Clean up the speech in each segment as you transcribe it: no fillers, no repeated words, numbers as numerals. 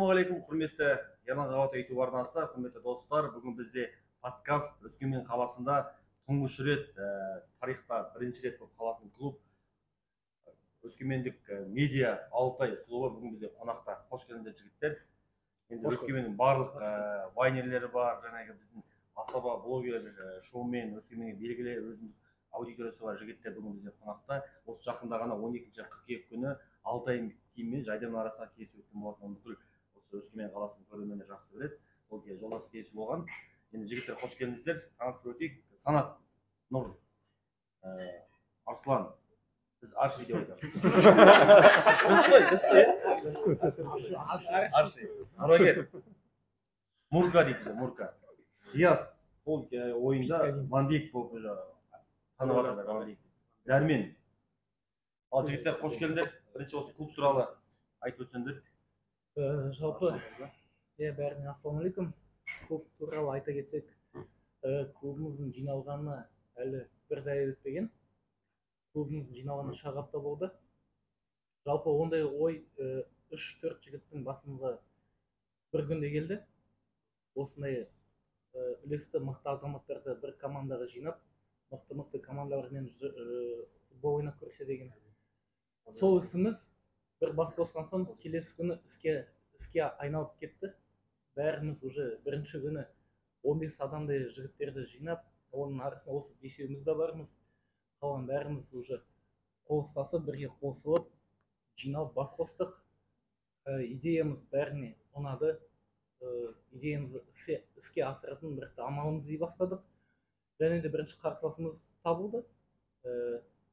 Ассалаумағалейкум, құрметті Ерлан Қабатов YouTube арнасы, құрметті достар. Бүгін бізде подкаст Өскемен қаласында тұңғыш рет, тарихта бірінші рет болып қалатын клуб, өскемендік Медиа Алтай клубы бүгін бізде қонақта. Қош келдіңіздер, жігіттер. Енді Өскеменнің барлық вайнерлері бар, жаңағы біздің асаба блогер, шоумен Өскеменге белгілі өзінің аудиториясы бар жігіттер бүгін бізде қонақта. Осы жақында ғана 12 қыркүйек күні Алтай тиммен Жайдарман арасында кездесу өткен болатын. Оны бүкіл осы Өскемен қаласының көрермені жақсы біледі. Сол жолдас кездесу болған. Енді, жігіттер, қош келдіңіздер. Таныстырып өтейік. Санат, Нұр, Арслан. Біз Арши деп айтамыз. Дұрыс қой, дұрыс қой, иә? Арши. Нұрагер. Мурка дейді бізде, Мурка. Диас сол ойында Мандик болып уже танып жатыр, Мандик. Дәрмен. Ал, жігіттер, қош келдіңдер. Бірінші осы клуб туралы айтып өтсеңдер. Жалпы, иә, бәріне ассалаумағалейкум. Клуб туралы айта кетсек, клубымыздың жиналғанына әлі бір де ай өтпеген. Клубымыздың жиналғанына 3-ақ апта болды. Жалпы ондай ой 3-4 жігіттің басымызға бір күнде келді. Осындай үлесті мықты азаматтарды бір командаға жинап, мықты-мықты командалармен футбол ойнап көрсе деген. Сол ісіміз бір бас қосқан соң келесі күні іске айналып кетті. Бәріміз уже бірінші күні 15 адамдай жігіттерді жинап, оның арасында осы бесеуміз де бармыз. Қалған бәріміз уже қол ұстасып, бірге қосылып, жиналып бас қостық. Идеямыз бәріне ұнады. Идеямызды іске асыратын бір амалын іздей бастадық. Және де бірінші қарсыласымыз табылды.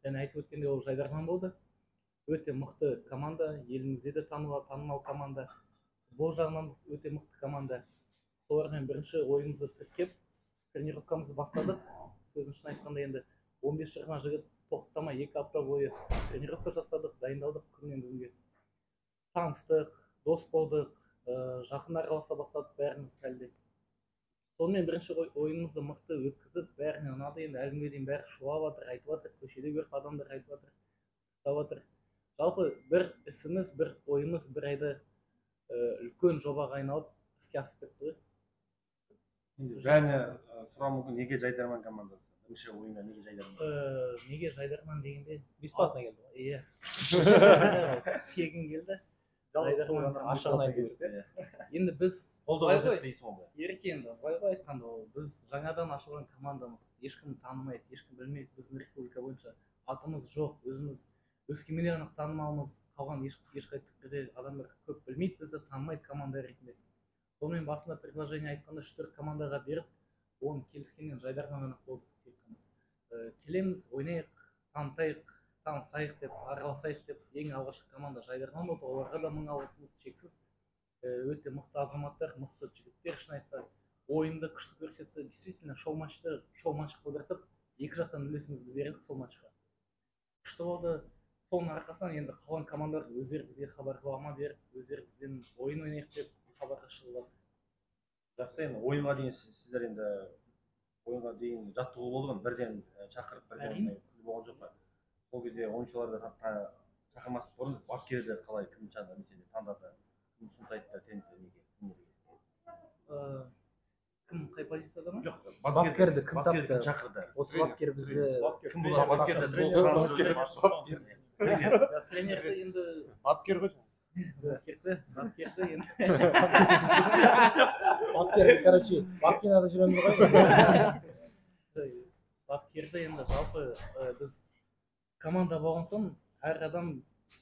Және айтып өткендей, ол Жайдарман болды. Өте мықты команда, елімізде де танымал команда, футбол жағынан өте мықты команда. Солармен бірінші ойымызды тіркеп, тренировкамызды бастадық. Сөздің шынын айтқанда, енді 15-20 жігіт тоқтамай 2 апта бойы тренировка жасадық, дайындалдық күннен күнге. Таныстық, дос болдық, жақын араласа бастадық бәріміз сәлде. Сонымен бірінші ойынымызды мықты өткізіп, бәріне ұнады. Енді әлі күнге дейін бәрі шулап жатыр, айтып жатыр, көшеде көріп адамдар айтып жатыр, құттықтап жатыр. Жалпы бір ісіміз, бір ойымыз бір айда үлкен жобаға айналып іске асып кетті ғой. Енді бәріне сұрауым мүмкін, неге Жайдарман командасы? Бірінші ойында неге Жайдарман? Неге Жайдарман дегенде, Бесплатно келді ғой. Иә. Тегін келді. Жайдарман. Ашығын айту керек. Енді біз Қолдау былай көрсетті ғой, дейсің ғой. Ерке, енді былай ғой айтқанда, ол біз жаңадан ашылған командамыз. Ешкім танымайды, ешкім білмейді, біздің республика бойынша атымыз жоқ, өзіміз Өскеменде ғана танымалмыз, қалған ешқай түкпірде адамдар көп білмейді бізді, танымайды команда ретінде. Сонымен басында предложение айтқанда 3-4 командаға беріп, оны келіскеннен Жайдарман ғана болдық тек қана. Келеміз, ойнайық, танытайық, танысайық деп, араласайық деп ең алғашқы команда Жайдарман болды. Оларға да мың алғысымыз шексіз. Өте мықты азаматтар, мықты жігіттер, шын айтса, ойынды күшті көрсетті. Действительно, шоу матчты шоу матч қылдыртып, екі жақтан үлесімізді бердік сол матчқа. Күшті болды. Соның арқасынан енді қалған командалар өздері бізге хабарлама беріп, өздері бізбен ойын ойнайық деп хабарға шығып жатыр. Жақсы, енді ойынға дейін сіздер енді ойынға дейін жаттығу болды ғой, бірден шақырып, бірден Әрине. болған жоқ па? Сол кезде ойыншыларды шақырмас бұрын бапкерді қалай, кім немесе таңдады, кім ұсыныс айтты тренерге, неге, тренерге? Кім, қай позицияда ма? Жоқ, Бапкерді кім бапкерді тапты? кім шақырды? Осы бапкер бізді Кім болады? Бапкерді Бапкер. Тренер. Тренерді енді Бапкер ғой. Бапкерді енді Бапкер, короче, бапкерада жүреміз ғой. Бапкерді енді жалпы біз команда болған соң әр адам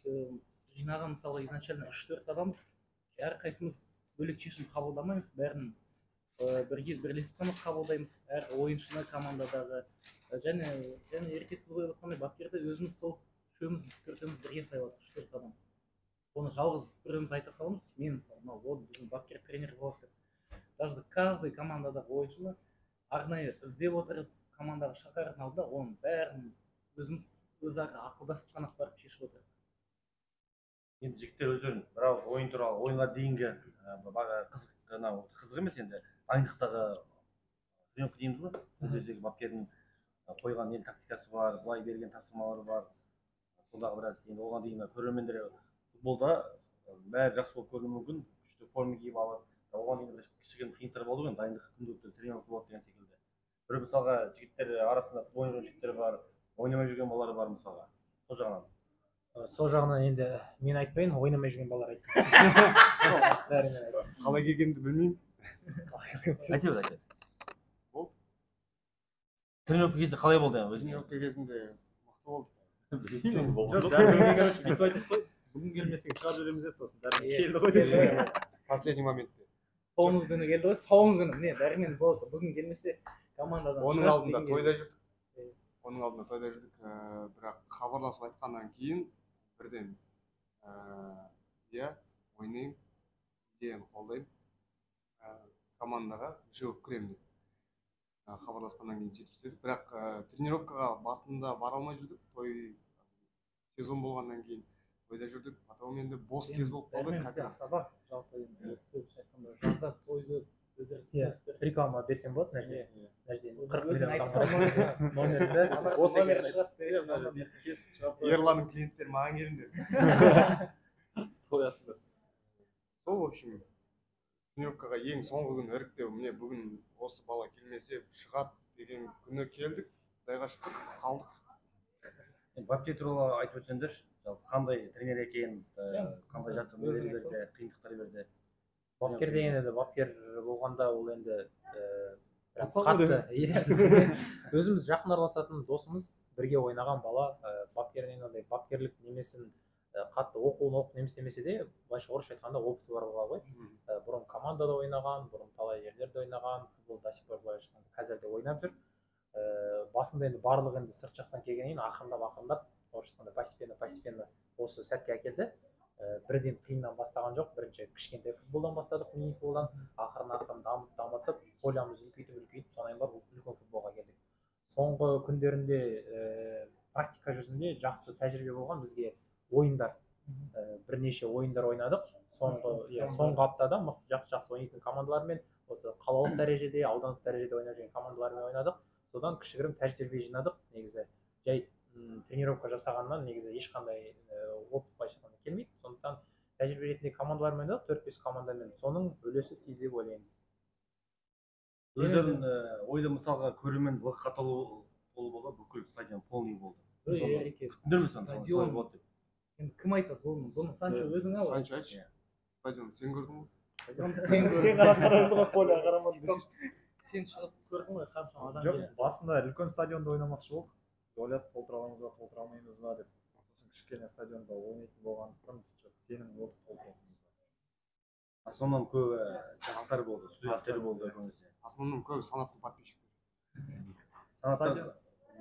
жинаған, мысалы, изначально 3-4 адамбыз, әрқайсымыз бөлек шешім қабылдамаймыз, бәрін бірге бірлесіп қана қабылдаймыз әр ойыншыны командадағы. Және Ерке, сіз қойып отқандай, бапкерді өзіміз сол үшеуміз, төртеуміз бірге сайладық, 3-4 адам. Оны жалғыз біреуміз айта саламыз, мен, мысалы, мынау вот біздің бапкер, тренер болады деп. Даже каждый командадағы ойыншыны арнайы іздеп отырып, командаға шақырардың алдында оның бәрін өзіміз өзара ақылдасып қана барып шешіп отырдық. Енді, жігіттер, өздерің бір ауыз ойын туралы, ойынға дейінгі қызық, анау қызық емес, енді дайындықтағы тренировка дейміз ғой, сол кездегі бапкердің қойған енді тактикасы бар, былай берген тапсырмалары бар, сондағы біраз енді оған дейін көрермендер футболда бәрі жақсы болып көрінуі мүмкін, күшті. күшті форма киіп алып, оған дейін бір кішігірім қиындықтар болды ғой, енді дайындық күнделікті тренировка болады деген секілді. Бір мысалға, жігіттер арасында футбол ойнап жүрген жігіттер бар, ойнамай жүрген балалар бар мысалға. Сол жағынан. Сол жағынан енді мен айтпайын, ойнамай жүрген балалар айтсын. Бәрінен айтсын. Қалай келгенімді білмеймін. Айта бер, айта бер. Болды. Тренировка кезінде қалай болды енді өзіңе? Тренировка кезінде мықты болды. Жоқ, Короче, бүйтіп айттық қой, бүгін келмесең шығарып жібереміз деді, сосын Дәрмен келді ғой десең. Последний моментте. Соңғы күні келді ғой, соңғы күні. Міне, Дәрмен болды. Бүгін келмесе командадан Оның шығады алдында деген тойда жүрдік. Оның алдында тойда жүрдік, бірақ хабарласып айтқаннан кейін бірден иә, ойнаймын, идеяны қолдаймын, командаға мүше болып кіремін деп. Хабарласқаннан кейін сөйтіп істедік. Бірақ тренировкаға басында бара алмай жүрдік. Той сезон болғаннан кейін тойда жүрдік. Потом енді бос кез болып қалды. Дәрмен Как бізде раз. асаба, жалпы енді сөз айтқанда жазда той көп, өздері Иә. түсінесіздер. Реклама берсем болады мына жерде. Иә. Мына жерден 40 Өзің миллион айта адам сал, бар. Номерді осы номері шығады деп. Кесіп шығарып қоясың. Ерланның клиенттері маған келіңдер. Қоясыңдар. Сол, в общем, тренировкаға ең соңғы күні іріктеу, міне, бүгін осы бала келмесе шығады деген күні келдік. Құдайға шүкір, қалдық. Енді бапкер туралы айтып өтсеңдерші, жалпы қандай тренер екен, қандай жаттығу Өзің берді, қиындықтар берді. Бапкер деген енді бапкер болғанда ол енді прям Пацан ғой. қатты. Иә, өзіміз жақын араласатын досымыз, бірге ойнаған бала, бапкер енді андай бапкерлік немесін қатты оқуын оқып немесе істемесе де, былайша орысша айтқанда, опыты бар бала ғой. Бұрын командада ойнаған, бұрын талай жерлерде ойнаған, футбол до сих пор, былайша айтқанда, қазір де ойнап жүр. Басында енді барлығы енді сырт жақтан келгеннен кейін ақырындап ақырындап, орысша айтқанда, постепенно постепенно осы сәтке әкелді. Бірден қиыннан бастаған жоқ, бірінші кішкентай футболдан бастадық, мини футболдан, ақырын ақырын дамып дамытып, полямызды үлкейтіп үлкейтіп, содан барып үлкен футболға келдік. Соңғы күндерінде практика жүзінде жақсы тәжірибе болған бізге ойындар. Бірнеше ойындар ойнадық. Соңғы, иә, соңғы аптада мықты, жақсы жақсы ойнайтын командалармен, осы қалалық дәрежеде, аудандық дәрежеде ойнап жүрген командалармен ойнадық. Содан кішігірім тәжірибе жинадық. Негізі жай тренировка жасағаннан негізі ешқандай опыт, былайша айтқанда, келмейді. Сондықтан тәжірибе ретінде командалармен ойнадық, төрт бес командамен, соның үлесі тиді деп ойлаймыз. Өздерің ойда мысалға көрермен лыққа толы толы болды, бүкіл стадион полный болды. Ой, Ереке, Күттіңдер ме соны, стадион. Солай болады деп? Енді кім айтады бұны? Бұны Санчо өзің ал. Санчо айтшы. Стадион сен көрдің ғой. Сен Сен көрдің. ғана қарап жүрдің ғой, поляға қарамадың десеңші. Сен шығып көрдің ғой, қаншама адам Жоқ, келді. басында үлкен стадионда ойнамақшы болдық. Біз ойладық, толтыра аламыз ба, толтыра алмаймыз ба деп. Сосын кішкене стадионда ойнайтын болғандықтан біз что-то сенім болдық толтыратынымызға. Основном көбі жастар болды, студенттер болды көбінесе. Основном көбі Санаттың подписчиктері. Санаттан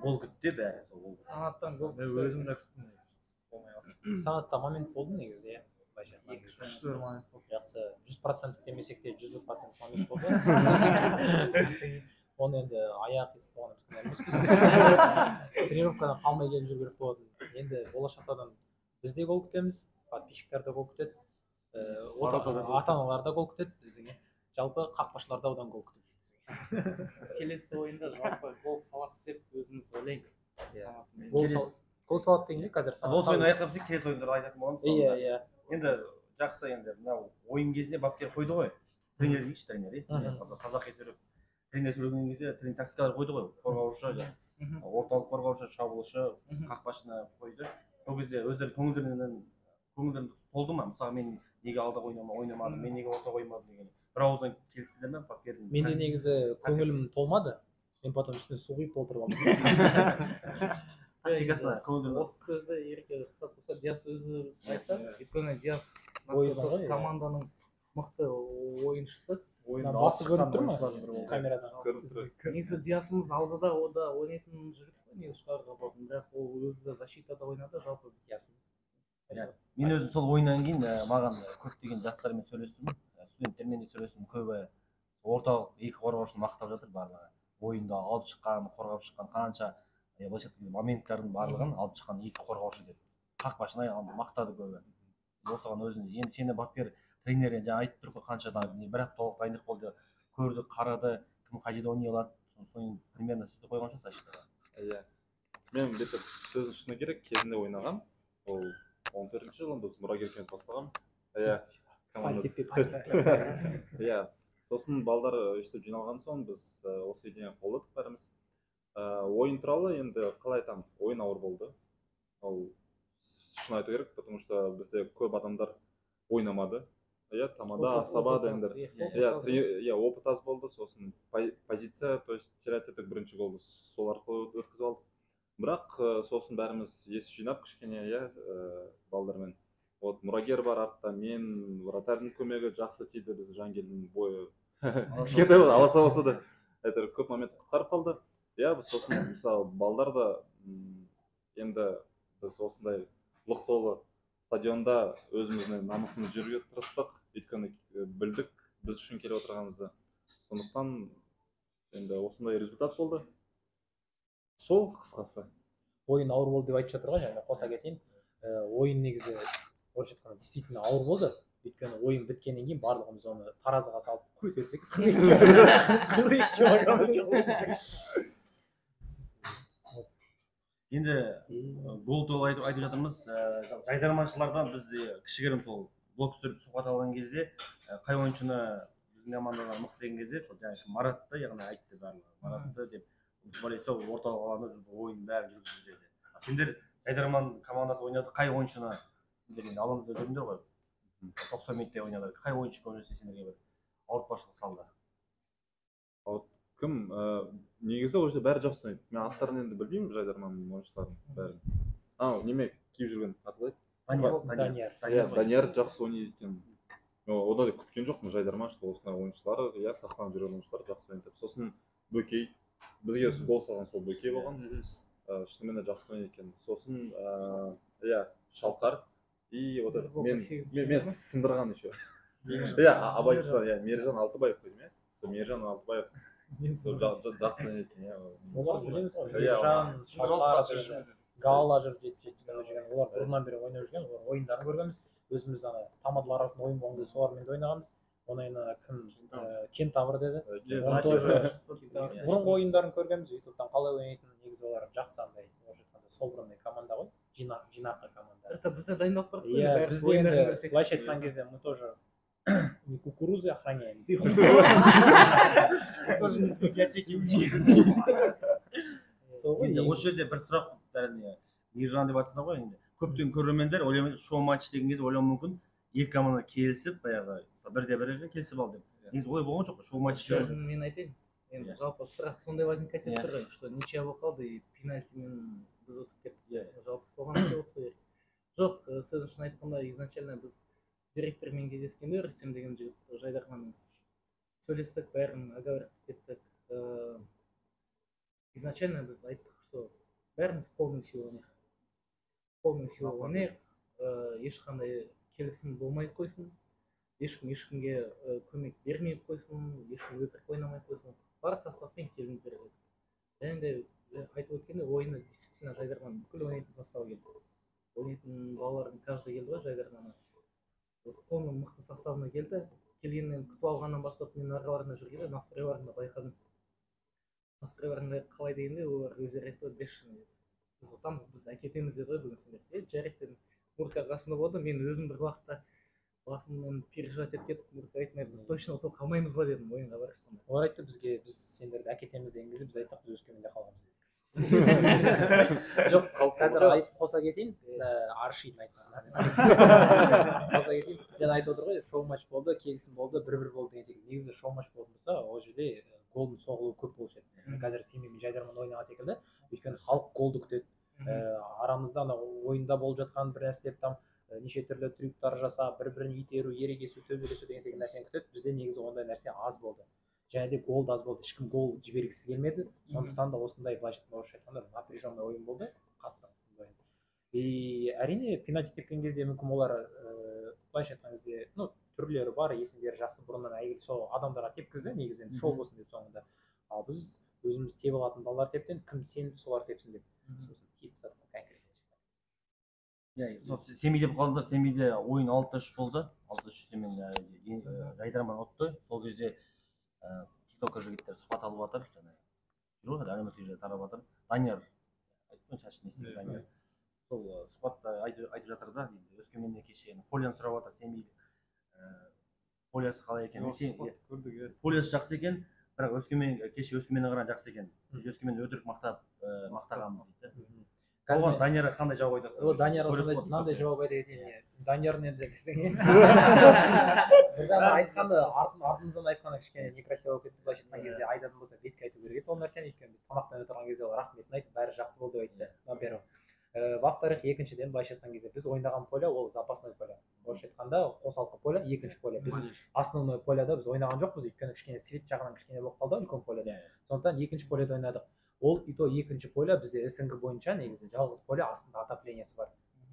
гол күтті бәрі, сол гол. Санаттан гол Мен күтті. өзім де күттім негізі. Болмай қалды. Санатта момент болды негізі, иә, былайша айтқанда. Екі Күшті бір момент болды. Жақсы, 100% демесек те, 101% момент болды. Оны енді аяқ қисық болған біз кінәлі емеспіз. Тренировкадан қалмай келіп жүру керек болатын. Енді болашақтан біз де гол күтеміз, подписчиктер де гол күтеді, Ворота да гол. ата аналар да гол күтеді біздің. Жалпы қақпашылар да одан гол күтіп жүр. Келесі ойында жалпы гол салады деп өзіміз ойлаймыз. Иә. Санатымыз. Гол гол салады дегенде қазір Осы ойын аяқтап бітсек, келесі ойындарды айтатын боламыз. Иә, Соңында. иә. Енді жақсы, енді мынау ойын кезінде бапкер қойды ғой. Тренер дейікші, тренер, иә. Қазақи сөйлеп, тренер сөйлеген кезде тренер тактикалар қойды ғой. Қорғаушы, жаңағы орталық қорғаушы, шабуылшы, қақпашыны қойды. Сол кезде өздері көңілдерінен толды ма? Мысалы, мен неге алда ойнамадым, мен неге орта қоймадым деген. Бір ауыздан келістіңдер ме бапкердің? Менде негізі көңілім толмады. Мен потом үстіне су құйып толтырып алдым. Тактикасына көңілдерін Осы сөзді, Ереке, рұқсат болса, Диас өзі айтса, өйткені Диас Ойын ғой, иә. команданың мықты ойыншысы. Ойынды Басы алып көрініп шыққан тұр ма? ойыншылардың бірі болды. Камерадан. Көрініп тұр. Негізі Диасымыз алдыда ода ойнайтын жігіт қой, негізі шығаруға болатын, бірақ ол өзі де защитада ойнады жалпы. Диасымыз. Иә. Мен өзім сол ойыннан кейін маған көптеген жастармен сөйлестім, студенттермен де сөйлестім, көбі орталық екі қорғаушыны мақтап жатыр барлығы. Ойында алып шыққан, қорғап шыққан қанша, былайша айтқан кезде, моменттардың барлығын алып шыққан екі қорғаушы деп. Қақпашыны мақтады көбі. Осыған өзің енді сені бапкер тренер енді жаңа айтып тұр ғой, қанша не, бір апталық дайындық болды, көрді, қарады, кім қай жерде ойнай алады, соны примерно сізді қойған шығар защитаға. Иә. Мен бүйтіп сөздің шыны керек, кезінде ойнаған. Ол 14-жылы біз Мұрагер екеуміз бастағанбыз. Иә. Команда. Иә, сосын балдар өйстіп жиналған соң біз осы идеяны қолдадық бәріміз. Ойын туралы енді қалай айтамын, ойын ауыр болды. Ол шын айту керек, потому что бізде көп адамдар ойнамады. Иә, тамада, асаба дегендер. Иә, опыт аз болды, сосын позиция, то есть терять еттік, бірінші голды сол арқылы өткізіп алдық. Бірақ сосын бәріміз ес жинап кішкене, иә, балдармен. Вот мұрагер бар артта, мен, вратарьдың көмегі жақсы тиді, біз Жангелдің бойы кішкентай болды, аласа болса да, әйтеуір көп момент құтқарып қалды. Иә, сосын мысалы балдар да енді біз осындай лық толы стадионда өзіміздің намысымызды жүруге тырыстық, өйткені білдік біз үшін келіп отырғанымызды. Сондықтан енді осындай результат болды. Сол қысқасы. Ойын ауыр болды деп айтып жатыр ғой, және қоса кетейін. Ойын негізі орысша айтқанда действительно ауыр болды. Өйткені ойын біткеннен кейін барлығымыз оны таразыға салып көтерсек 42 килограмм екен ғой. Енді гол туралы айтып жатырмыз. Жайдарманшылардан біз кішігірім сол блок түсіріп сұхбат алған кезде қай ойыншыны біздің командадан мықты деген кезде сол жаңағы Маратты, яғни айтты барлығы Маратты деп, футболист орталық алаңда ойын бәрін жүргізді деді. Сендер Жайдарман командасы ойнады, қай ойыншыны сендер енді алаңда жүрдіңдер ғой, 90 минуттай ойнады, қай ойыншы көбінесе сендерге бір ауыртпашылық салды? Кім? Негізі ол жерде бәрі жақсы ойнайды. Мен аттарын енді білмеймін Жайдарман ойыншыларын бәрін. Анау неме киіп жүрген аты қалай? Данияр. Иә, Данияр жақсы ойнайды екен. Одан да күткен жоқпын Жайдарман, что осындай ойыншылар, иә, сахнада жүрген ойыншылар жақсы ойнайды деп. Сосын Бөкей, бізге гол салған сол Бөкей болған. Шынымен де жақсы ойнайды екен. Сосын иә, Шалқар и вот этот мен сындырған еще. Иә, Абайсыздан, иә, Мержан Алтыбаев қой деймін, иә. Сол Мержан Алтыбаев жақсы ойнайды екен, иә. Олар білеміз ғой, Мержан, Шалқар, Гала жүр, жеті-жетіден жүрген, олар бұрыннан бері ойнап жүрген, олар ойындарын көргенбіз. Өзіміз ана тамадалар арасында ойын болған кезде солармен де ойнағанбыз. Одан кейін ана кім Кентавр деді. Оны тоже бұрынғы ойындарын көргенбіз, ютубтан қалай ойнайтынын. Негізі олар жақсы андай, орысша айтқанда собранный команда ғой, жинақы команда. Это бізде дайындалып бардық қой. Иә, біз енді былайша айтқан кезде мы тоже не кукурузы охраняем. Тоже не с библиотеки. Енді осы жерде бір сұрақ бәріне Мейіржан деп айтсаң ғой, енді көптеген көрермендер ойлаймын, шоу матч деген кезде ойлауы мүмкін, екі команда келісіп баяғы бірде бірге келісіп алды деп. Негізі олай болған жоқ қой, шоу матч. Мен айтайын, енді жалпы сұрақ сондай возникать етіп тұр ғой, что ничья болып қалды и пенальтимен біз ұтып кеттік. Жалпы соған айтып отырса керек. Жоқ, сөзін шын айтқанда, изначально біз директормен кездескенде, Рүстем деген жігіт, Жайдарманның, сөйлестік, бәрін оговариваться еттік. Изначально біз айттық, что бәріміз полный сила ойнайық. Полный сила ойнайық, ешқандай келісім болмай қойсын, ешкім ешкімге көмек бермей қойсын, ешкім өтірік ойнамай қойсын. Бар составпен келіңіздер дедік. Және де айтып өткенде, ойыны действительно Жайдарман бүкіл ойнайтын составы келді. Ойнайтын балалардың каждый келді ғой Жайдарманға. Полный мықты составына келді. Келгеннен күтіп алғаннан бастап мен араларында жүргенде настройларын да байқадым. Настройларында қалай дегенде, олар өздері айтты ғой, бешеный деді. Біз ұтамыз, біз әкетеміз деді ғой бүгін сендер. Жарайды дедім. Мурка қасында болды, мен өзім бір уақытта басымнан переживать етіп кетіп, Мурка айтты, біз точно ұтылып қалмаймыз ба дедім ойынға бара жатқанда. Олар айтты бізге, біз сендерді әкетеміз деген кезде біз айттық, біз Өскеменде қаламыз дедік. Жоқ, қазір айтып қоса кетейін, Аршидың айтқанына. Қоса кетейін. Жаңа айтып отыр ғой, шоу матч болды, келісім болды, бір-бір болды деген секілді. Негізі шоу матч болатын болса, ол жерде голдың соғылуы көп болушы еді. Қазір Семей мен Жайдарман ойнаған секілді, өйткені халық голды күтеді. Арамызда ана ойында болып жатқан бір нәрселер там неше түрлі трюктар жасап, бір-бірін итеру, ерегесу, төбелесу деген секілді нәрсені күтеді. Бізде негізі ондай нәрсе аз болды. Және де гол да аз болды. Ешкім гол жібергісі келмеді. Сондықтан да осындай былайша айтқанда напряженный ойын болды, қатты қысымды ойын. И әрине пенальти тепкен кезде мүмкін олар былайша айтқан кезде, ну, түрлері бар, есімдері жақсы, бұрыннан әйгілі сол адамдарға тепкізді, негізі енді шоу болсын деп соңында. Ал біз өзіміз тебе алатын балалар тептен, кім сеніп солар тепсін деп. Сосын тиісіп тастадық конкретно. Иә, сол Семей деп қалдыңдар, Семейде ойын 6-3 болды. 6-3 Семей Жайдарман ұтты. Сол кезде тиктокер жігіттер сұхбат алып жатыр, жаңа жүр ғой, әлеуметтік желіде тарап жатыр. Данияр айтты ғой, шашын естіді Данияр. Сол сұхбатта айтып жатыр да, енді Өскеменде кеше поляны сұрап жатыр, Семей Полясы қалай екен? Көрдік, иә. Полясы жақсы екен, бірақ Өскемен кеше Өскеменнен қарағанда жақсы екен. Өскемен өтірік мақтағанбыз дейді. Оған Даниярға қандай жауап айтасың? Ол Даниярға мынандай жауап айта кетейін. Даниярдың енді десең, бір жағынан айтқаны, артымыздан айтқаны кішкене некрасиво болып кетті. Былайша айтқан кезде айтатын болса, бетке айту керек еді ол нәрсені, өйткені біз тамақтан отырған кезде ол рахметін айтып, бәрі жақсы болды деп айтты. Во-первых. Во-вторых, екіншіден, былайша айтқан кезде біз ойнаған поле ол запасной поле. Орысша айтқанда қосалқы поле, екінші поле. Біз основной поляда біз ойнаған жоқпыз, өйткені кішкене свет жағынан кішкене болып қалды үлкен поледа. Сондықтан екінші поледа ойнадық. Ол и то екінші поле бізде СНГ бойынша негізі жалғыз поле, астында отоплениесі бар.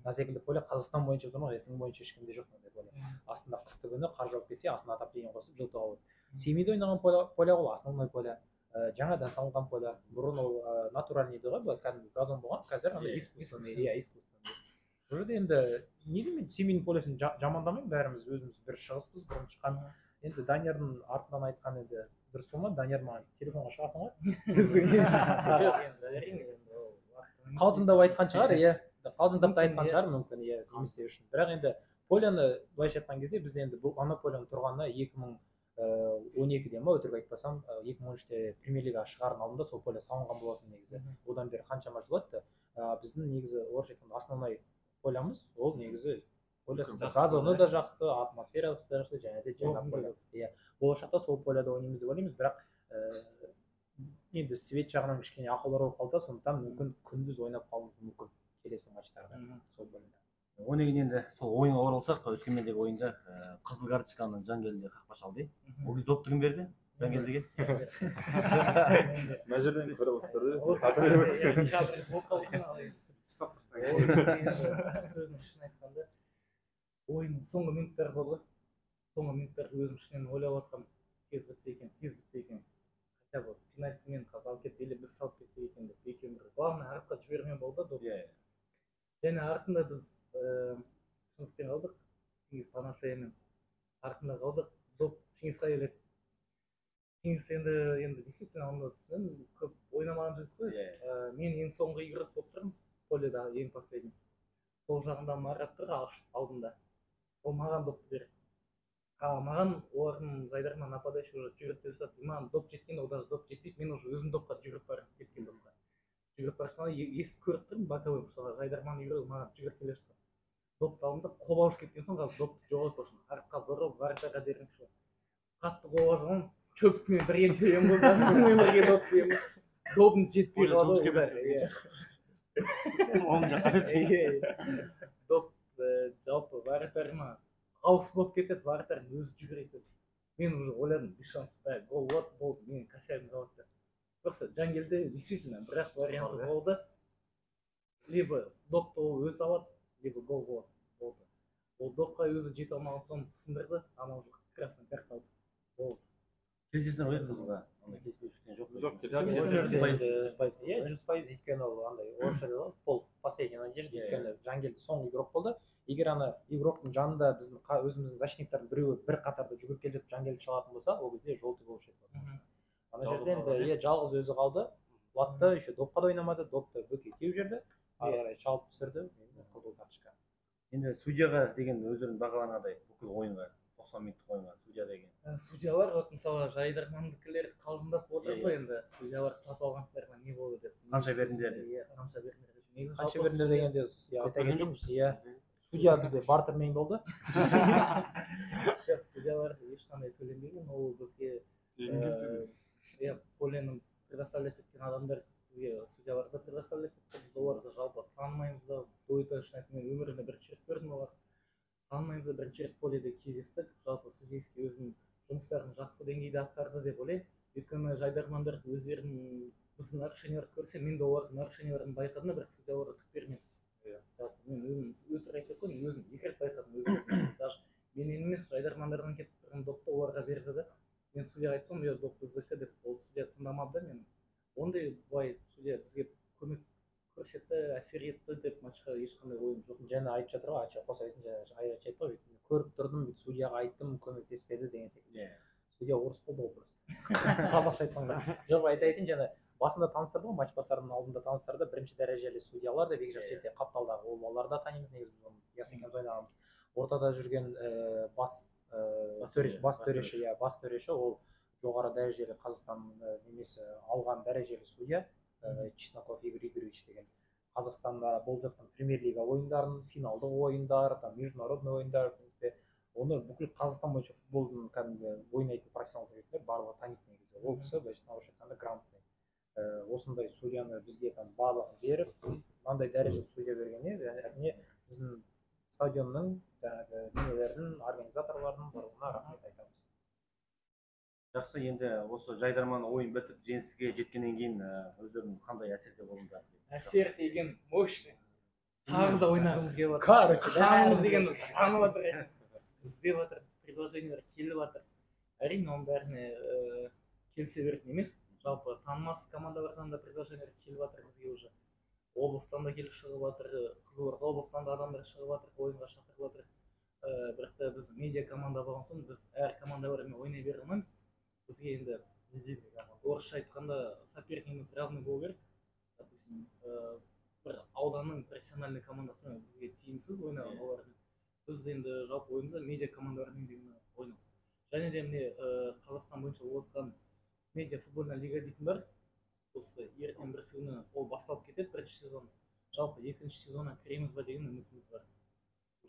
Мына секілді поле Қазақстан бойынша тұрмақ, СНГ бойынша ешкімде жоқ мынандай поле. Астында қысты күні қар жауып кетсе, астына отопление қосып жылытуға болады. Семейде ойнаған поле ол основной поле. Жаңадан салынған поле. Бұрын ол натуральный еді ғой, былай кәдімгі газон болған, қазір андай искусственный, иә, искусственный. Бұл жерде енді не деймін, Семейдің полесін жамандамаймын, бәріміз өзіміз бір шығыспыз, бұрын шыққан. Енді Даниярдың артынан айтқан енді дұрыс болмады. Данияр маған телефонға шығасың ғой. Қалжыңдап айтқан шығар, иә. Қалжыңдап та айтқан шығар мүмкін, иә, немесе үшін. Бірақ енді поляны былайша айтқан кезде біз енді бұл ана поляның тұрғанына 2012-де ма, өтірік айтпасам, 2013-те премьер-лигаға шығардың алдында сол поле салынған болатын негізі. Одан бері қаншама жыл өтті. Біздің негізі орысша айтқанда основной полямыз ол негізі полесі газоны да жақсы, атмосферасы да жақсы, және де жаңа поле. Иә, болашақта сол поляда ойнаймыз деп ойлаймыз, бірақ енді свет жағынан кішкене ақаулар болып қалды, сондықтан мүмкін күндіз ойнап қалуымыз мүмкін келесі матчтарда сол поляда. Одан кейін енді сол ойынға оралсақ, Өскемендегі ойында қызыл карточканы Жангелді қақпашы алды. Ол кезде допты кім берді? Жангелдіге. Мына жерден көріп отырсыздар. Ұстап тұрсаң. Сөздің шын айтқанда, ойынның соңғы минуттары болды ғой. Соңғы минуттар өзім ішінен ойлап жатқанмын, тез бітсе екен, тез бітсе екен. Хотя бы пенальтимен қазір алып кетті, или біз салып кетсек екен деп екеуін бір. Главное, артқа жібермеу болды доп. Және артында біз Шыңғыспен қалдық, Шыңғыс Панацеямен артында қалдық, доп Шыңғысқа келеді. Шыңғыс енді действительно оны түсінемін, көп ойнамаған жігіт қой. Мен ең соңғы игрок болып тұрмын, поледа ең последний. Сол жағында Марат тұр алдында. Ол маған допты береді. Маған олардың жайдарынан нападающий уже жүгіріп келе жатады. Маған доп жеткенде, ол даже доп жетпейді, мен уже өзім допқа жүгіріп барамын, тепкен допқа. Жүгіріп бара жатқанда естіп көріп тұрмын, боковой, мысалға жайдарман игрок маған жүгіріп келе жатады. Допты алдым да, қобалжып кеткен соң қазір допты жоғалтып алшын. Артқа бұрып, вратарға бермекші. Қатты қобалжыған, чөппен бірге тебемін ғой, басыммен бірге доп тебемін. Допым жетпей қалады ғой. Оң жаққа десең. Доп жалпы вратарыма ауыс болып кетеді, вратарь өзі жүгіреді. Мен уже ойладым, без шанс, гол болады, болды, менің косягім қалады деп. Просто Жангелді действительно бір-ақ варианты болды. Либо допты ол өзі алады, либо гол болады. Болды. Ол допқа өзі жете алмаған соң сындырды, анау уже красный карта алды. Болды. Келісесіңдер ғой қызылға? Ондай келіспеушіліктен жоқ. Жоқ, 100%. Иә, 100%, өйткені ол андай орысша дейді ғой, пол последняя надежда, өйткені Жангелді соңғы игрок болды. Егер ана игроктың жанында біздің өзіміздің защитниктардың біреуі бір қатарда жүгіріп келе жатып Жангелді шалатын болса, ол кезде желтый болушы еді. Ана жерде енді иә, жалғыз өзі қалды, құлатты, еще допқа да ойнамады, допты бөкей теуіп жіберді, ары қарай шалып түсірді, енді қызыл карточка. Енді судьяға деген өздерінің бағалары қандай бүкіл ойынға, 90 минуттық ойынға судья деген? Судьялар, вот мысалы жайдармандікілер қалжыңдап отыр ғой енді, судьялар сатып алғансыздар ма, не болды деп. Қанша бердіңдер деп. Иә, қанша бердіңдер деп. Негізі қанша жалпы бердіңдер дегенде, иә, айта кетейін, иә. Судья бізде бартермен болды. Жоқ, судьялар ешқандай төленбеген, ол бізге иә, полені предоставлять еткен адамдар бізге судьяларды предоставлять етті. Біз оларды жалпы танымаймыз да, до этого ешнәрсе, мен өмірімде бірінші рет көрдім оларды. Танымаймыз да, бірінші рет поледе кездестік. Жалпы судейский өзінің жұмыстарын жақсы деңгейде атқарды деп ойлаймын. Өйткені жайдармандар өздерінің біздің нарушенияларды көрсе, мен де олардың нарушенияларын байқадым да, бірақ судьяларға түк бермедім. Жалпы мен өзім өтірік айтып қойдым, өзім екі рет байқадым өзім. Даже менен емес, жайдармандардан кетіп тұрған допты оларға берді да. Мен судьяға айтсам, иә, доп біздікі деп, ол судья тыңдамады да мені. Ондай былай судья бізге көмек көрсетті, әсер етті деп матчқа ешқандай ойым жоқ. Және айтып жатыр ғой, Ача қоса айтын, және Айрат айтты ғой, көріп тұрдым, бүйтіп судьяға айттым, көмектеспеді деген секілді. Судья орыс болды ғой просто. Қазақша айтқанда. Жоқ, айта айтайын, және басында таныстырды ғой, матч бастарының алдында таныстырды, бірінші дәрежелі судьялар деп екі жақ шетте қапталдағы ол балаларды да танимыз, негізі біз оны Яс екеуміз ойнағанбыз. Ортада жүрген бас Бас төреші, иә, бас төреші. Ол жоғары дәрежелі Қазақстан немесі алған дәрежелі судья, Чесноков Игорь Игоревич деген. Қазақстанда болып жатқан премьер-лига ойындарын, финалдық ойындар, там международный ойындар, в принципе, оны бүкіл Қазақстан бойынша футболдың кәдімгі ойнайтын профессионал төрешілер барлығы таниды негізі. Ол кісі былайша айтқанда грамотный. Осындай судьяны бізге там барлығын беріп, мынандай дәрежелі судья бергеніне, әрине, біздің стадионның жаңағы немелердің, организаторлардың барлығына рахмет айтамыз. Жақсы, енді осы Жайдарман ойын бітіп, жеңіске жеткеннен кейін өздерің қандай әсерде болдыңдар? Әсер деген мощный. Тағы да ойнағымыз келіп жатыр. Короче, қанымыз деген жанып жатыр. Іздеп жатыр, предложениелер келіп жатыр. Әрине, оның бәріне келісе беретін емес. Жалпы танымас командалардан да предложениелер келіп жатыр бізге уже. Облыстан да келіп шығып жатыр, Қызылорда облысынан да адамдар шығып жатыр, ойынға шақырып жатыр. Бірақ та біз медиа команда болған соң, біз әр командалармен ойнай бере алмаймыз. Бізге енді орысша айтқанда сопернигіміз равный болу керек. Допустим, бір ауданның профессиональный командасымен бізге тиімсіз ойнаған олармен. Біз енді жалпы ойымызда медиа командалармен деген ойнау. Және де міне, Қазақстан бойынша болып жатқан медиа футбольная лига дейтін бар. Осы ертең бірсі күні ол басталып кетеді, бірінші сезон. Жалпы екінші сезонға кіреміз ба деген үмітіміз бар.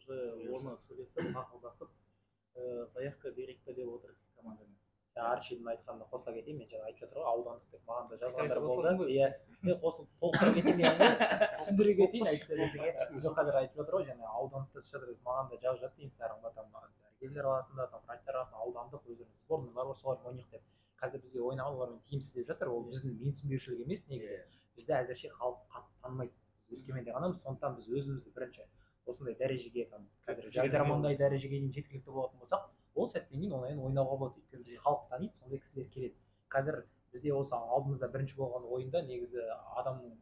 Уже оны сөйлесіп, ақылдасып, заявка берейік па деп отырмыз командамен. Арчидің айтқанына қосыла кетейін, мен жаңа айтып жатыр ғой, аудандық деп маған да жазғандар болды. Иә, мен қосылып толықтыра кетейін енді, түсіндіре кетейін әйтпесе десең, иә. Жоқ, қазір айтып жатыр ғой, жаңа аудандықта түсіп жатыр деп маған да жазып жатты Инстаграмда, там дәрігерлер арасында, там врачтар арасында аудандық өздерінің сборныйлары бар, солармен ойнайық деп. Қазір бізге ойнаған олармен тиімсіз деп жатыр, ол біздің менсінбеушілік емес негізі. Бізді әзірше халық қатты танымайды. Біз Өскеменде ғанамыз, сондықтан біз өзімізді бірінші осындай дәрежеге, там қазір Жайдармандай дәрежеге дейін жеткілікті болатын болсақ, ол сәттен кейін онымен ойнауға болады. Өйткені бізді халық таниды, сондай кісілер келеді. Қазір бізде осы алдымызда бірінші болған ойында негізі адамның,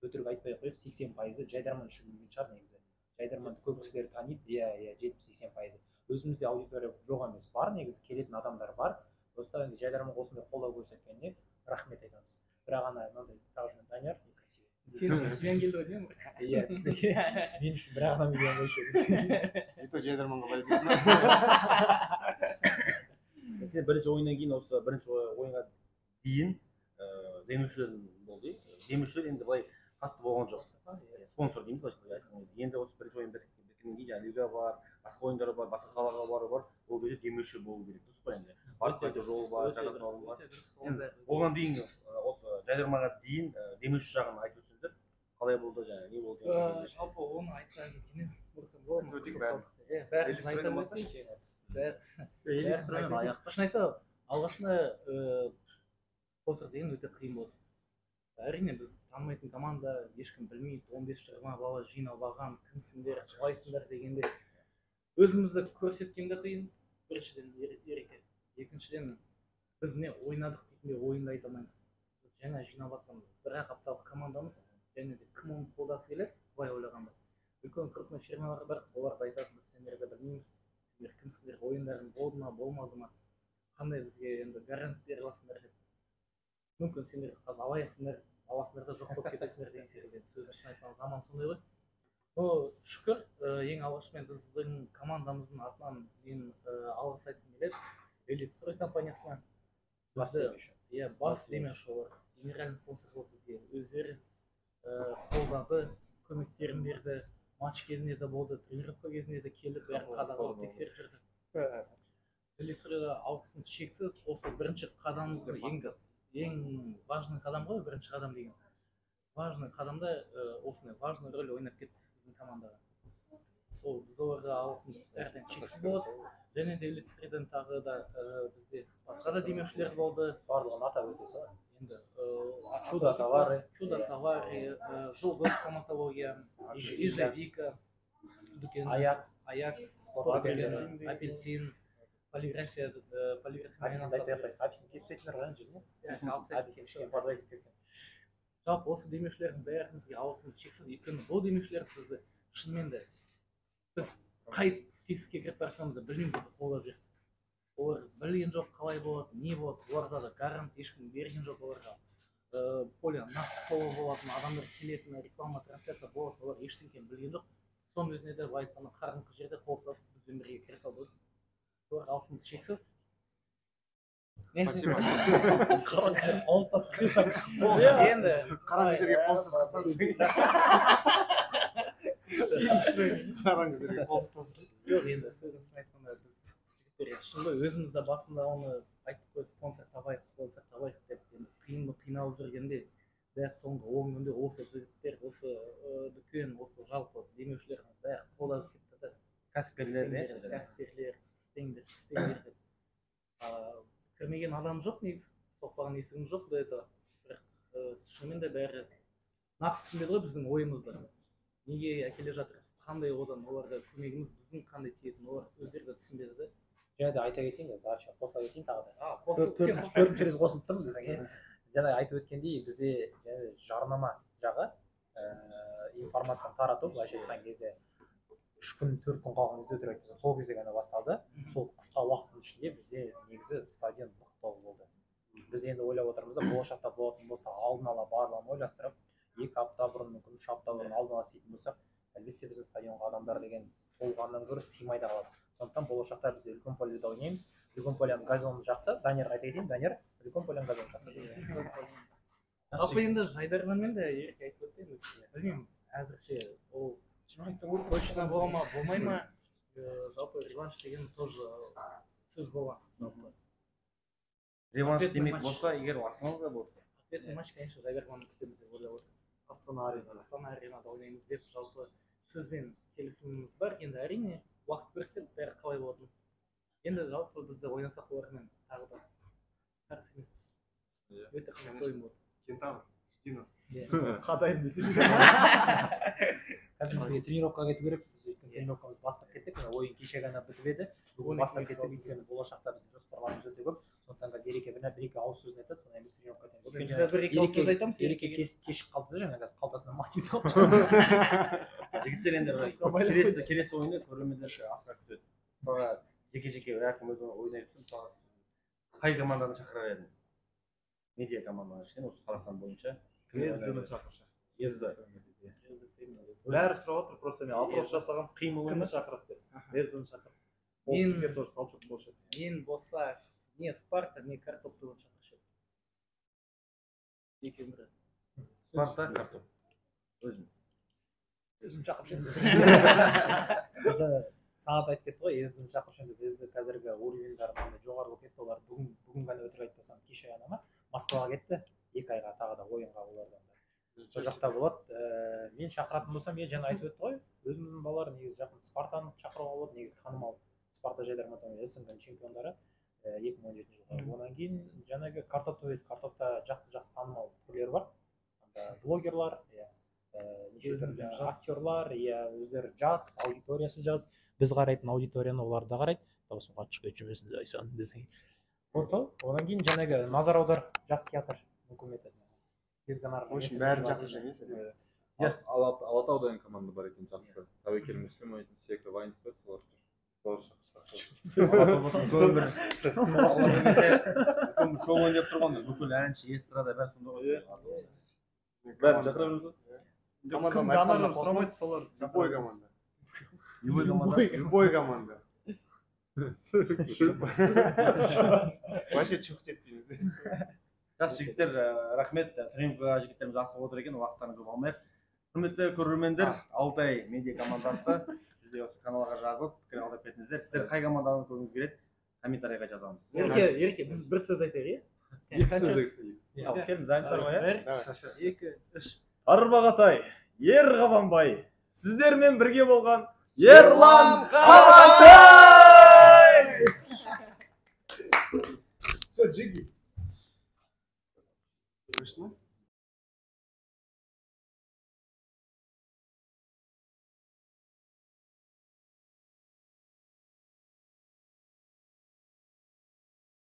өтірік айтпай ақ қояйық, 80% Жайдарман үшін келген шығар негізі. Жайдарманды көп кісілер таниды, иә, 70-80%. Өзімізде аудитория жоқ емес, бар негізі, келетін адамдар бар. Просто енді Жайдарманға осындай қолдау көрсеткеніне рахмет айтамыз. Бірақ ана мынандай тағы жөн Данияр некрасивый. Сен үшін зиян келді ғой деймін. Иә, мен үшін бір ақ адам келген ғой еще. И то Жайдарманға былай. Сен бірінші ойыннан кейін, осы бірінші ойынға дейін демеушілер болды. Демеушілер енді былай қатты болған жоқ. Спонсор дейміз былайша айтқан кезде. Енді осы бірінші ойын біткеннен кейін жаңа лига бар, басқа ойындар бар, басқа қалаға бару бар. Ол кезде демеуші болу керек, дұрыс қой енді. Барып қайту жолы бар, жататын орын бар. Енді оған дейін, осы Жайдарманға дейін демеуші жағын айтып өтсеңдер, қалай болды, жаңа не болды деген секілді. Жалпы оны айта кеткеннен бұрын болады ма? Өтейік бәрін. Иә, бәрін айта өтейік. Бәрін. Шын айтса, алғашында спонсор деген өте қиын болды. Әрине, біз танымайтын команда, ешкім білмейді, 15-20 бала жиналып алған, кімсіңдер, қалайсыңдар дегенде өзімізді көрсеткен де қиын. Біріншіден ереке, екіншіден біз міне ойнадық дейтіндей ойынды айта алмаймыз. Біз жаңа жиналып жатқан бір ақ апталық командамыз, және де кім оны қолдағысы келеді, былай ойлағанда. Үлкен крупный фирмалар бар, олар да айтады, біз сендерді білмейміз, сендер кімсіңдер, ойындарың болды ма, болмады ма, қандай бізге енді гарант бере аласыңдар деп. Мүмкін сендер қазір алаяқсыңдар, аласыңдар да жоқ болып кетесіңдер деген секілді. Енді сөзін шын айтқан заман сондай ғой. Но шүкір, ең алғашымен біздің командамыздың атынан мен алғыс айтқым келеді Элит Строй компаниясына. Бас Бізді, демеуші. иә, бас демеуші олар. Генеральный спонсор болып бізге өздері қолдады, көмектерін берді. Матч кезінде де болды, тренировка кезінде де келіп, бәрін қадағалап тексеріп жүрді. Элит Стройға алғысымыз шексіз. Осы бірінші қадамымызды, ең важный қадам ғой, бірінші қадам деген. Важный қадамда осындай важный роль ойнап кетті біздің командаға. Сол біз оларға алғысымыз бәрінен шексіз болады. Және де Элит Стройдан тағы да бізде басқа да демеушілер болды. Барлығын атап өте сал. Енді Чудо товары. Чудо товары, Жұлдыз стоматология, Ижевика дүкені, Аякс, Аякс, Спорт спорт дүкені. дүкені, Апельсин, полиграфия, полиграфиямен Апельсинді айтпай ақ айналысады. қояйық. Апельсин кесіп тастайсыңдар ғой ана жерде. Иә, алып Апельсин кішкене подводить еткен. Жалпы осы демеушілердің бәрімізге алғысымыз шексіз, өйткені бұл демеушілер бізді шынымен де біз қай тесікке кіріп бара жатқанымызды білмей бізді қолдап жүрді. Олар білген жоқ қалай болады, не болады, оларға да гарант ешкім берген жоқ оларға. Поле нақты толы болатын, адамдар келетін, реклама, трансляция болады, олар ештеңені білген жоқ. Соның өзіне де былай айтқанда қараңғы жерде қол ұстасып бізбен бірге кіре салды ғой. Соларға алғысымыз шексіз. Спасибо. Енді қараңғы жерге қол ұстасып, қараңғы жерге қол ұстасып. Жоқ, енді сөздің шынын айтқанда, біз жігіттер шын ғой, өзіміз де басында оны айттық қой, спонсор табайық, спонсор табайық деп. Енді қиын, қиналып жүргенде, бірақ соңғы 10 күнде осы жігіттер, осы дүкен, осы жалпы демеушілер бәрі қолдап кетті да. Кәсіпкерлер, иә? Кәсіпкерлер, істеңдер, істеңдер деп. Кірмеген адам жоқ негізі, соқпаған есігім жоқ до этого. Бірақ шынымен де бәрі нақты түсінбеді ғой біздің ойымызды, неге әкеле жатырмыз, қандай одан оларға көмегіміз біздің қандай тиетінін олар өздері де түсінбеді да. Және де айта кетейін, қазір қосыла кетейін тағы да. А, қосыл- сен қосыл. Төртінші рет қосылып тұрмын десең, иә. Жаңа айтып өткендей, бізде және жарнама жағы, информацияны тарату, былайша айтқан кезде, 3 күн, 4 күн қалған кезде, өтірік айтпасам, сол кезде ғана басталды. Сол қысқа уақыттың ішінде бізде негізі стадион лық толы болды. Біз енді ойлап отырмыз да, болашақта болатын болса, алдын ала барлығын ойластырып, 2 апта бұрын, мүмкін 3 апта бұрын алдын ала істейтін болсақ, әлбетте, біздің стадионға адамдар деген толғаннан гөрі сыймай да қалады. Сондықтан болашақта біз үлкен поледе ойнаймыз. Үлкен поляның газоны жақсы. Даниярға айта кетейін, Данияр, үлкен поляның газоны жақсы. Жалпы енді Жайдарманмен де Ерке айтып өтті, енді білмеймін әзірше ол точно бола ма, болмай ма. Жалпы реванш деген тоже сөз болған жалпы. Реванш Ответный демек матч. Болса егер, Арсеналда болады. Ответный матч, конечно, Жайдарманды күтеміз деп ойлап отырмыз. Астана Аренада. Астана Аренада ойнаймыз деп жалпы сөзбен келісіміміз бар. Енді, әрине, уақыт көрсетеді бәрі қалай болатынын. Енді жалпы біз де ойнасақ, олармен тағы да қарсы емеспіз. Иә. Өте қызықты ойын болады. Кентавр, жди нас. Қадайым десе. Қазір бізге тренировкаға кету керек. Біз өйткені тренировкамызды бастап кеттік. Мына ойын кеше ғана бітіп еді, бүгін бастап кеттік, өйткені болашақта біздің жоспарларымыз өте көп. Сондықтан қазір Ереке бір екі ауыз сөзін айтады, содан кейін біз тренировка кетеміз. Біз Өйткені де бір екі ауыз сөз айтамыз. Ереке Ерекеге. Кешігіп қалды да, жаңа қазір қалтасына Матиз алып. Жігіттер, енді келесі ойынды көрермендер асыға күтеді. Мысалға, жеке жеке әркім өз ойын айтсын. Мысалға, сіз қай команданы шақырар едің, медиа команданың ішінен осы Қазақстан бойынша? ЕСД-ні шақыршы. ЕСД. Бәрі сұрап отыр, просто мен опрос жасағам, Қиын болмай кімді ма? шақырады деп. ЕСД-ні шақыр. Ол бізге тоже толчок болушы еді. Мен болса, не Спарта, не Картоп тобын шақыршы едім, екеуінің бірі. Спарта, Картоп, өзім. Өзім шақырып едім. Жаңа Санат айтып кетті ғой, ЕСД-ні шақыршы деп. ЕСД қазіргі уровеньдары мынандай жоғары болып кетті. Олар бүгін ғана, өтірік айтпасам, кеше ғана ма, Москваға кетті 2 айға, тағы да ойынға, олардан да сол жақта болады. Мен шақыратын болсам, иә, жаңа айтып өтті ғой өзіміздің балалар, негізі жақын Спартаны шақыруға болады. Негізі танымал Спарта, Жайдарман СНГ чемпиондары 2017 жылғы. Одан кейін жаңағы Картоп еді. Картопта жақсы жақсы танымал түрлері бар анда, блогерлар, иә, неше Өздері түрлі жас. Актерлар, иә, өздері жас, аудиториясы жас. Біз қарайтын аудиторияны олар да қарайды. Дауысым қатты шығып кетіп жүрмесін Зайсан десең. Вот сол. Одан кейін жаңағы назар аудар жас театр, мүмкін етеді. Без гонорара. В общем, бәрін шақырып жүрген. Yes. Алатау деген команда бар екен жақсы. Тәуекел Мүслім ойнайтын, Секі Вайнс бар, солар жүр. Солар шақырсақ. Үлкен бір үлкен бір шоу ойнап тұрған, бүкіл әнші, эстрада, бәрі сонда ғой. Бәрін шақыра береміз ғой. Кім Команданың гонорар айтқанына қосыламын. сұрамайды, солар. Любой команда. Любой команда. Любой команда. Вообще чух етпейміз. Жақсы, жігіттер, рахмет. Тренировкаға жігіттеріміз асығып отыр екен, уақыттарын көп алмайық. Құрметті көрермендер, Алтай медиа командасы бізде осы каналға жазылып, пікір қалдырып кетіңіздер. Сіздер қай команданы көргіңіз келеді, комментарийға жазамыз. Ереке, Ереке, біз бір сөз айтайық, иә? Екі сөз, екі сөз. Ал, келіңіз, дайынсыздар ма, иә? Бір, екі, үш. Тарбағатай, Ер Қабанбай, сіздермен бірге болған Ерлан Қабантай!